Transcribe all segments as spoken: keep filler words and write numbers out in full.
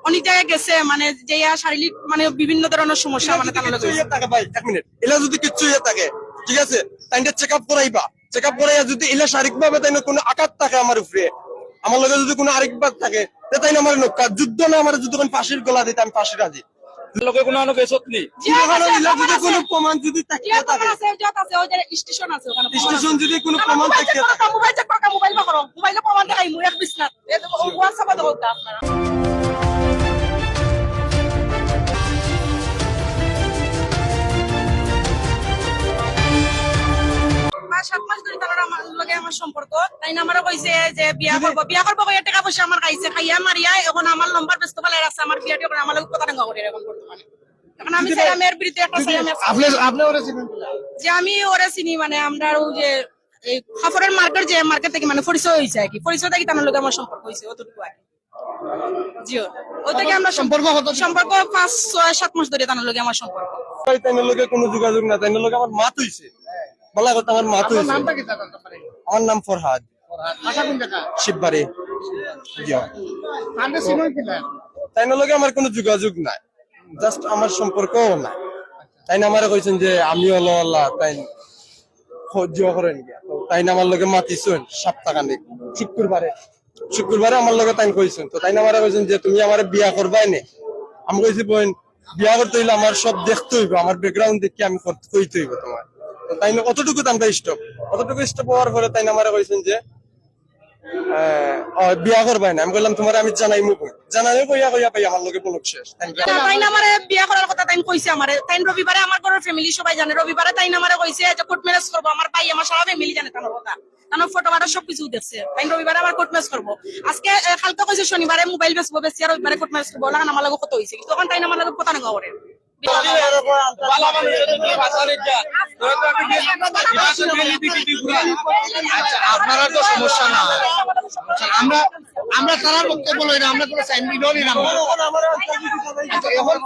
অনেক জায়গায় গেছে, মানে, যে ইয়া শারীরিক, মানে, বিভিন্ন ধরনের সমস্যা, মানে, তার লগে হয়েছে। ইয়ে থাকে ভাই, এক মিনিট, ইলা যদি কিচ্ছু ইয়ে থাকে, ঠিক আছে, তাইনরে চেক আপ করাইবা, চেক আপ করাইয়া যদি ইলা শারীরিকভাবে তাইন কোনো আঘাত থাকে আমার উপরে, আমার লগে যদি কোনো আরেকবার থাকে, তে তাইন আমার নক্কা যুদ্ধ না, আমার যুদ্ধ কোন ফাঁসির গলা দিতে আমি ফাঁসি রাজি। লগে কোনো আনো গেছত নি? জি, ইলা আছে, যদি আছে। কোনো প্রমাণ যদি থাকে, জি, থাকে। আছে, যত আছে, ওই যে স্টেশন আছে ওখানে। স্টেশন যদি কোনো প্রমাণ থাকে, মোবাইল চেক করো, মোবাইল বার করো, মোবাইলে প্রমাণ দেখাইমু, এক বিছনাত। এ তো WhatsApp-এ দেখো আপনারা। পাঁচ সাত মাস ধরে তার আমার লগে আমার সম্পর্ক। তাইন আমারে কইছে যে বিয়া করবো, বিয়া করবো কইয়া টাকা পয়সা আমার খাইছে, খাইয়া মারিয়া এখন আমার নম্বর ব্যস্ত ফেলে রাখছে, আমার বিয়াটি করে আমার লগে কথা ডাঙ্গা করে এখন বর্তমানে। এখন আমি যদি চাই আমি এর বিরুদ্ধে একটা চাই আমি আপনি, আপনি ওরে চিনেন? যে আমি ওরে চিনি, মানে, আমরা ওই যে এই কাপড়ের মার্কেট, যে মার্কেট থেকে, মানে, পরিচয় হয়েছে আর কি, পরিচয় থেকে তার লগে আমার সম্পর্ক হয়েছে, অতটুকু আর কি। জি, ওই থেকে আমরা সম্পর্ক কত? সম্পর্ক পাঁচ, ছয়, সাত মাস ধরে তার লগে আমার সম্পর্ক। ভাই, তাইনর লগে কোনো যোগাযোগ না, তাইনর লগে আমার মাত হইছে। বলা কথা আমার মাত আপনার হইছে। নামটা কি, স্যার? আমার নাম ফরহাদ। ফরহাদ। বাসা কোন জায়গা? শিববাড়ি। জি। তাইনর লগে আমার কোনো যোগাযোগ নাই, জাস্ট আমার সম্পর্কও নাই। তাইন আমারে কইছেন যে আমি হলো আল্লাহ, তাইন খোঁজ করেন গিয়া। তো তাইন আমার লগে মাতিছেন সপ্তাহখানেক, শুক্রবারে। শুক্রবারে আমার লগে তাইন কইছেন। তো তাইন আমারে কইছেন যে, "তুমি আমারে বিয়া করবায় নে?" আমি কইছি, "বইন, বিয়া করতে হইলে আমার সব দেখতে হইব, আমার ব্যাকগ্রাউন্ড দেখে আমি করতে, কইতে হইব তোমার।" তো তাইন অতটুকু তো আমরা স্টপ, অতটুকু স্টপ হওয়ার পরে তাইন আমারে কইছেন যে, আহ, "ও, বিয়া করবায় না?" আমি কইলাম, "তোমারে আমি জানাইমু কই?" জানাইমু কইয়া কইয়া ভাই আমার লগে বলক শেষ। তাইন না, তাইন আমারে বিয়া করার কথা তাইন কইছে আমারে। তাইন রবিবারে আমার ঘরের ফ্যামিলি সবাই জানে। রবিবারে তাইন আমারে কইছে যে কোর্ট ম্যারেজ করবো। আমার ভাই, আমার সারা ফ্যামিলি জানে তার কথা। তার ফটো ফাটো সবকিছু দেখছে। তাইন রবিবারে আমার কোর্ট ম্যারেজ করবো। আজকে, এ, কালকে কইছে শনিবারে মোবাইল বেচবো, বেচি আর রবিবারে কোর্ট ম্যারেজ করবো। ওলা আমার লগে কত হইছে? কিন্তু তখন তাইন আমার লগে কথা না করে। ভালা মানুষের জন্য বাঁচার ইচ্ছা। তো তো আমি যে, ইবাসন ভ্যালি বিক্রি করা। আচ্ছা, আপনারা তো সমস্যা না। আচ্ছা, আমরা, আমরা তারার বক্তব্য লই না, আমরা কোনো সাইন বিল লই না। আচ্ছা, এখন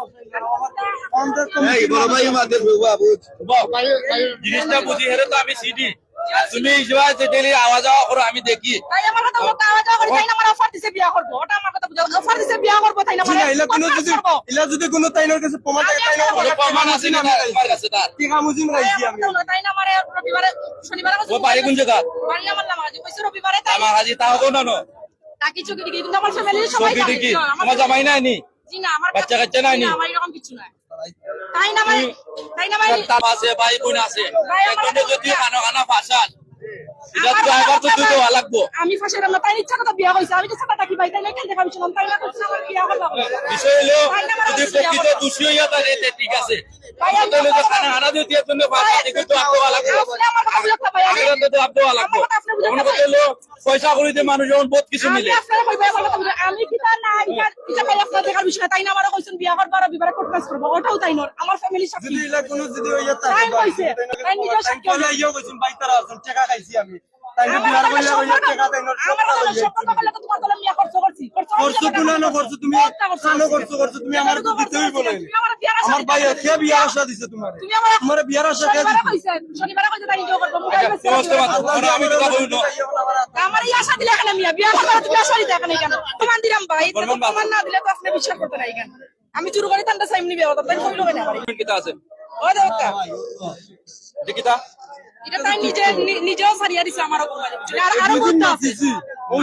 এই বড় ভাই আমাদের বাবু, বাবু। ভাই, ভাই, জিনিসটা বুঝি, হেরে তো আমি সিডি। আর তুমি এই সময় যে ডেইলি আওয়া যাওয়া করো, আমি দেখি। তাই আমার কথা বলতে আওয়া যাওয়া করি, তাই না আমার অফার দিছে বিয়া করবো, ওটা আমার কথা বুঝো। অফার দিছে বিয়া করবো, তাই না জি না, আমার ইলা কোনো যদি, করবো। ইলা যদি কোনো তাইনর কাছে প্রমাণ থাকে, তাইনর কোনো প্রমাণ আছে না তোমার কাছে তার? কি কামুজিন রাখছি আমি? তাই না আমার রবিবারে, শনিবারে আমার ও বাড়ি কোন জায়গা? বাড়ি আমার লামাজি, কইছে রবিবারে তাই। আমার হাজি তাও তো না, না। তা কিছু কি দেখি, কিন্তু আমার ফ্যামিলির সবাই চোখে জানে। দেখি, না, আমার তোমার জামাই নাই নি? জি না, আমার বাচ্চা কাচ্চা নাই নি? না, আমার এরকম কিছু নাই। তাই না মানে, তুই তাই না মানে তার আছে, ভাই বোন আছে। ভাই, আমার একজনে যদি খানা খানা ফাঁসান, এটা আমার ড্রাইভার তো আমার দুটো লাগবো। আমি ফাঁসে রান্না, তাই ইচ্ছা কথা বিয়া হইছে, আমি তো সাদা থাকি ভাই, তাই না কেন দেখাবি শুনলাম, তাই না করছে আমার বিয়া হলো। বিষয় হলো, তাই না মানে যদি বিয়া প্রকৃত হলো। দোষী হইয়া থাকে, তে ঠিক আছে। ভাই, আমি কথা হলো যে খানা খানা দিয়ে দিয়ে জন্য ফাঁসা, কিন্তু তো আপনি ভালো লাগবো। আপনি আমার কথা বুঝতে ভাই, আমি আমি তো আপনি ভালো লাগবো। আমার কথা আপনি বুঝতে এখন কথা ভাই। হলো, পয়সা করি দিয়ে মানুষ যখন বহুত কিছু আমি মিলে। আপনারা কইবো, এখন কথা বলবো। আমি কি তার না, এটা, এটা ভাই আপনারা দেখার বিষয়। তাই না আমারে কইছেন বিয়া করবো আর বিবারে কোর্ট ম্যাচ করবো। ওটাও তাই নয়। আমার ফ্যামিলির সাথে। যদি এলা কোনো যদি ওই ইয়ে থাকে, তাই ভাই, কইছে। যদি তাই না তাই নিজের তাই সাথে কইলে ইয়ে কইছেন, "ভাই, তারা আছেন, টাকা খাইছি আমি।" তাই না আমার বিয়ার কথা বলে সব ওই কথা, টাকা তাই না আমার কথা বলে সব কথা বলে তো তোমার দলে মিয়া খরচ করছি। খরচ করছি করছো না, না করছো তুমি। খরচ করছি। কেন খরচ করছো? তুমি আমার তো দিতেই বলে। তুমি আমার বিয়ার আশা আমার ভাই, দিতে কে বিয়ার আশা দিছে তোমার? তুমি আমার তোমার বিয়ার আশা কে শনিবারে দিছে? কইছে, শনিবারে কইছে তাই নিজেও করবো। আচ্ছা, মোবাইল বেচে সমস্ত কথা বলো। আর আমি কথা বলি না। আমার এই আশা দিলে এখানে মিয়া, বিয়া করবে না, তুমি আশা দিতে এখানে কেন? প্রমাণ দিলাম ভাই, বলবেন তো বাবা। প্রমাণ না দিলে তো আপনি বিশ্বাস করতে নাই কেন? আমি চুরু করে তান্ডা সাইমনি বিয়া করতাম, তাই কইলো কেন আমার? কিতা আছে? ও দেবতা। এটা কিতা? এটা তাই নিজে, নি-, নিজেও সারিয়া দিছে আমার উপরে। আর আরো বুদ্ধ আছে।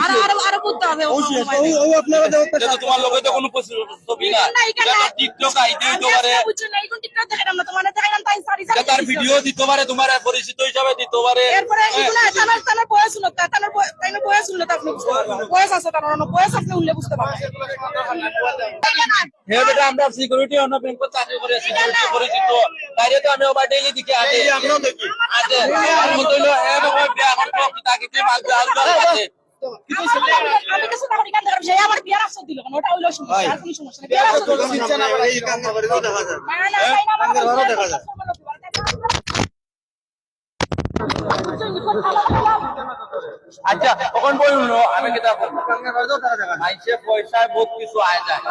আর আরো, আরো বুদ্ধ আছে। ও শেষ, ও, ও আপনারা দেবতা এটা তো তোমার লগে তো কোনো প্রশ্ন ছবি না। না, এখানে এটা তো TikTok আইডি হইতে পারে। বুঝছো না, এখন TikTok দেখাইলাম না, তোমার দেখাইলাম তাই সারি এটা তার ভিডিও দিতে পারে, তোমার পরিচিত হিসাবে দিতে পারে। এরপরে হ্যাঁ। এগুলা তার, তার বয়স উন্নত, তার বয়-, তার বয়স উন্নত আপনি বুঝতে পারবেন। বয়স আছে তার, অন্য বয়স আপনি উল্লেখ বুঝতে পারবেন। হে বেটা, আমরা সিকিউরিটি অন্য ব্যাংকে চাকরি করে, সিকিউরিটি পরিচিত। বাইরে তো আমি ওভার ডেইলি দিকে আগে। এই আমরাও দেখি। আগে। আর মতো হইলো, হে বাবা, বিয়া করতে হবে, তাকে কি মাল দেওয়া দরকার আছে? আমি, আমি কিছু না করি, কেন দেখার বিষয়? আমার বিয়ার আশ্বাস দিল কেন? ওটা হইলো সমস্যা, ভাই, আর কোনো সমস্যা নেই। বিয়ার আশ্বাস দিল। এই কান্দাবাড়িতেও দেখা যায়। না, না, তাই না, আমার কান্দাবাড়িও দেখা যায়। আচ্ছা, তখন বই উঠলো, আমি কিতা করবো? কান্দাবাড়িতেও দেখা যায়। মাইসে পয়সায় বহুত কিছু আয় যায়।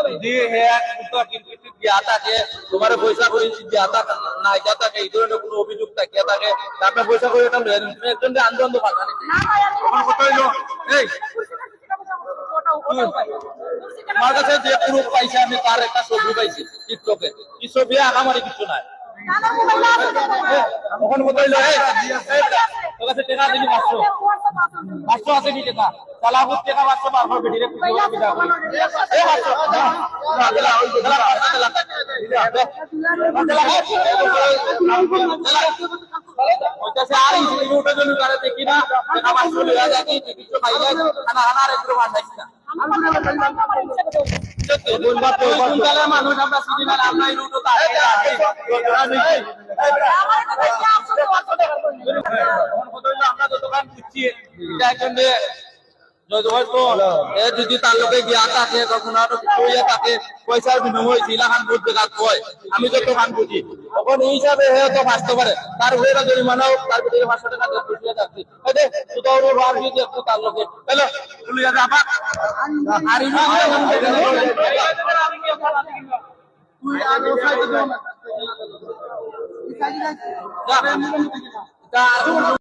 যদি হে এক মুঠো কিন্তু বিয়া থাকে, তোমার পয়সা করি দিয়া থাকে, না দিয়া থাকে, এই ধরনের কোনো অভিযোগ থাকিয়া থাকে, তা আপনি পয়সা করি এটা লইয়া দিন। তুমি একজনকে আন্দোলন তো পাঠানি। না, ভাই, আমি এখন কথা হইলো, এই, ওটাও, ওটাও ভাই। আমার কাছে যে প্রুফ পাইছি আমি, তার একটা ছবি পাইছি টিকটকে। এই ছবি আহামরি কিছু নাই। অখন কত অইলো? এই, এই, তোর কাছে টেকা দিলি পাঁচশো। পাঁচশো আছে নি টেকা? তাহলে আমার টেকা পাঁচশো বার করে বেটিরে খুশি করে বিদায় করি। এই পাঁচশো, না, না, দিলা, ওই দিলা, পাঁচশো দিলা। কইতাছে, আর এই রুটে যদি তারা দেখি না, টেকা পাঁচশো লইয়া যাই, কিছু খাইলে, খানা, খানা আর একটু ভাত খাইছি না। এই কোন কালে মানুষ আমরা চিনি না, আমরা এই রুটও তার আগে আগে। অখন কত অইলো, আমরা যতখান বুঝছি, এটা একজন যে জজবাই তো, এ যদি তার লগে গিয়া থাকে, তখন আরো কিছু হইয়া থাকে, পয়সার বিনিময়ে ছিল, খান বুঝ দেখা কয়। আমি যতখান বুঝি, তখন এই হিসাবে হে তো ফাঁসতে পারে। তার উপরে জরিমানা হোক, তার ভিতরে পাঁচশো টেকা দিয়ে খুশি হয়ে থাকছি। এই যে, কোথাও ওর বার দিয়ে একটু তার লগে। হ্যালো, তুই যা, যা, বাপ। আর এই তুই আর ও সাইডে যা। যা।